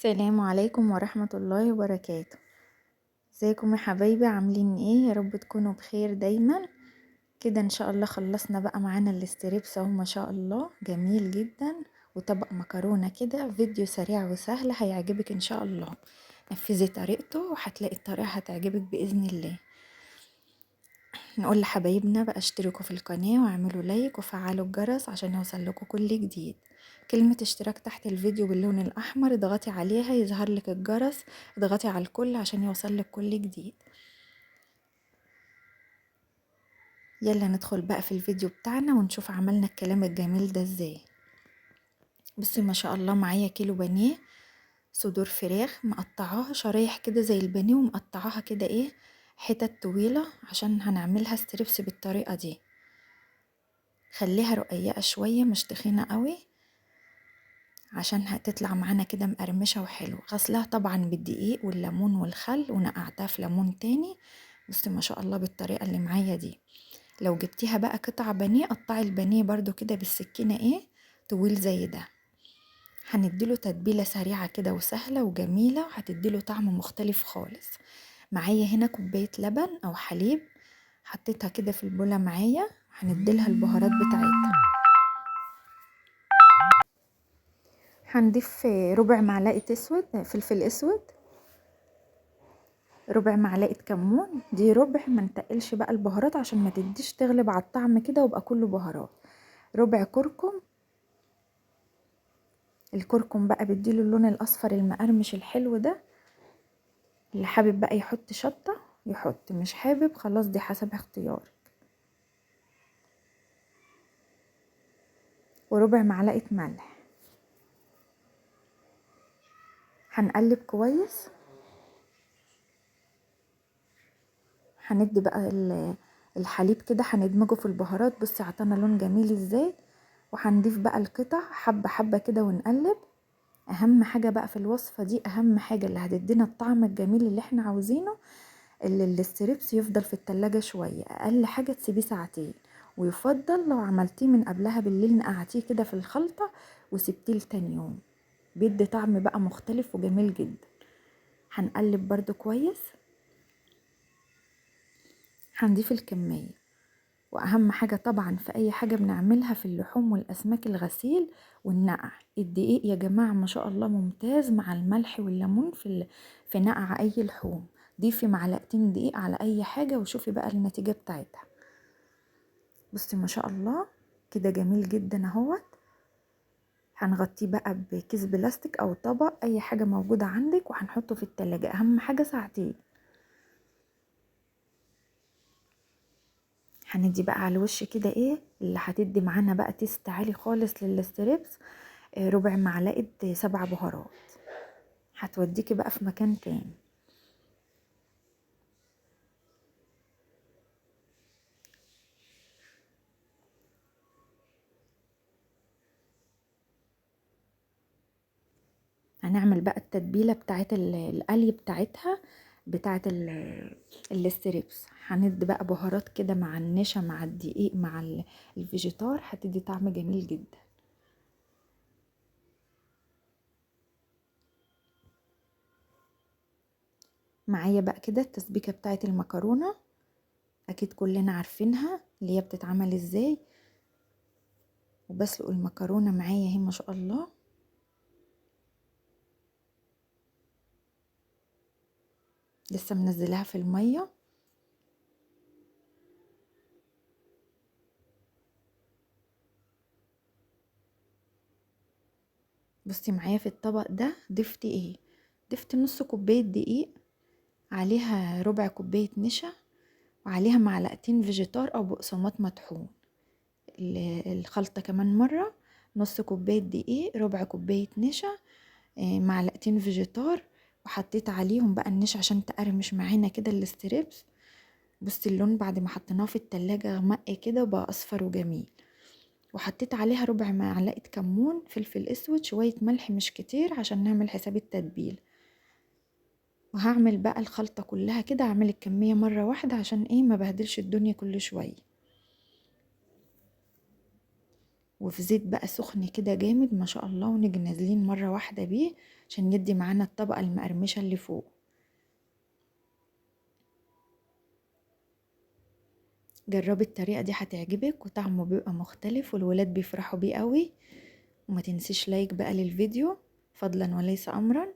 السلام عليكم ورحمة الله وبركاته. ازيكم يا حبايبي، عاملين ايه؟ يا رب تكونوا بخير دايما كده. ان شاء الله خلصنا بقى معانا ال strips اهو، ما شاء الله جميل جدا، وطبق مكرونة كده. فيديو سريع وسهل هيعجبك ان شاء الله. نفذي طريقته وهتلاقي الطريقة هتعجبك بإذن الله. نقول لحبايبنا بقى اشتركوا في القناة واعملوا like وفعلوا الجرس عشان يوصل لكم كل جديد. كلمة اشتراك تحت الفيديو باللون الأحمر اضغطي عليها يظهر لك الجرس، اضغطي على الكل عشان يوصل لك كل جديد. يلا ندخل بقى في الفيديو بتاعنا ونشوف عملنا الكلام الجميل ده ازاي. بصي ما شاء الله معايا كيلو بانيه صدور فراخ مقطعاها شرايح كده زي البانيه، ومقطعاها كده ايه حتت طويلة عشان هنعملها strips بالطريقة دي. خليها رقيقة شوية مش تخينة قوي عشان هتطلع معانا كده مقرمشة وحلوة. غسلها طبعا بالدقيق والليمون والخل ونقعتها في ليمون تاني. بصي ما شاء الله بالطريقة اللي معايا دي. لو جبتيها بقى قطع بانيه قطعي البانيه برضو كده بالسكينة ايه طويل زي ده. هنديله تتبيلة سريعة كده وسهلة وجميلة، وهتديله طعم مختلف خالص. معايا هنا كوباية لبن أو حليب حطيتها كده في البولة معايا، هنديلها البهارات بتاعتها. هنضيف ربع معلقة اسود فلفل اسود، ربع معلقة كمون، دي ربع، ما نتقلش بقى البهارات عشان ما تديش تغلب على الطعم كده ويبقى كله بهارات. ربع كركم، الكركم بقى بيديله اللون الاصفر المقرمش الحلو ده. اللي حابب بقى يحط شطة يحط، مش حابب خلاص دي حسب اختيارك. وربع معلقة ملح. هنقلب كويس. هندي بقى الحليب كده هندمجه في البهارات. بصي عطانا لون جميل ازاي. وهنضيف بقى القطع حبة حبة كده ونقلب. اهم حاجة بقى في الوصفة دي، اهم حاجة اللي هتدينا الطعم الجميل اللي احنا عاوزينه، اللي ال strips يفضل في التلاجة شوية، اقل حاجة تسيبيه ساعتين، ويفضل لو عملتيه من قبلها بالليل نقعتيه كده في الخلطة وسبتيه لتاني يوم، بيدي طعم بقى مختلف وجميل جدا. هنقلب برده كويس. هنضيف الكمية. واهم حاجة طبعا في اي حاجة بنعملها في اللحوم والاسماك الغسيل والنقع. الدقيق يا جماعة ما شاء الله ممتاز مع الملح والليمون في نقع اي لحوم. ضيفي معلقتين دقيق على اي حاجة وشوفي بقى النتيجة بتاعتها. بصي ما شاء الله كده جميل جدا اهوت. هنغطيه بقى بكيس بلاستيك او طبق اي حاجة موجودة عندك، وهنحطه في التلاجة. اهم حاجة ساعتين. هندي بقى على الوش كده ايه اللي هتدي معانا بقى taste عالي خالص لل strips، ربع معلقة 7 بهارات، هتوديكي بقى في مكان تاني. هنعمل بقى التتبيلة بتاعت القلي بتاعتها بتاعت ال strips. هندي بقى بهارات كده مع النشا مع الدقيق مع الفيجيتار، هتدي طعم جميل جدا. معايا بقى كده التسبيكة بتاعت المكرونة، اكيد كلنا عارفينها اللي هي بتتعمل ازاي. وبسلق المكرونة معايا اهي ما شاء الله. لسه منزلاها في المية. بصي معايا في الطبق ده ضفت ايه؟ ضفت نص كوباية دقيق، عليها ربع كوباية نشا، وعليها معلقتين فيجيتار او بقسماط مطحون. الخلطة كمان مرة، نص كوباية دقيق، ربع كوباية نشا، معلقتين فيجيتار، وحطيت عليهم بقى النشا عشان تقرمش معانا كده ال strips. بصي اللون بعد ما حطيناه في التلاجة غمق كده وبقى اصفر وجميل. وحطيت عليها ربع معلقة كمون، فلفل اسود، شوية ملح مش كتير عشان نعمل حساب التتبيل. وهعمل بقى الخلطة كلها كده، هعمل الكمية مرة واحدة عشان ايه ما بهدلش الدنيا كل شوية. وفي زيت بقى سخن كده جامد ما شاء الله، ونيجي نازلين مرة واحدة بيه عشان يدي معانا الطبقة المقرمشة اللي فوق. جربي الطريقة دي هتعجبك، وطعمه بيبقى مختلف والولاد بيفرحوا بيه قوي. وما تنسيش like بقى للفيديو فضلا وليس امرا،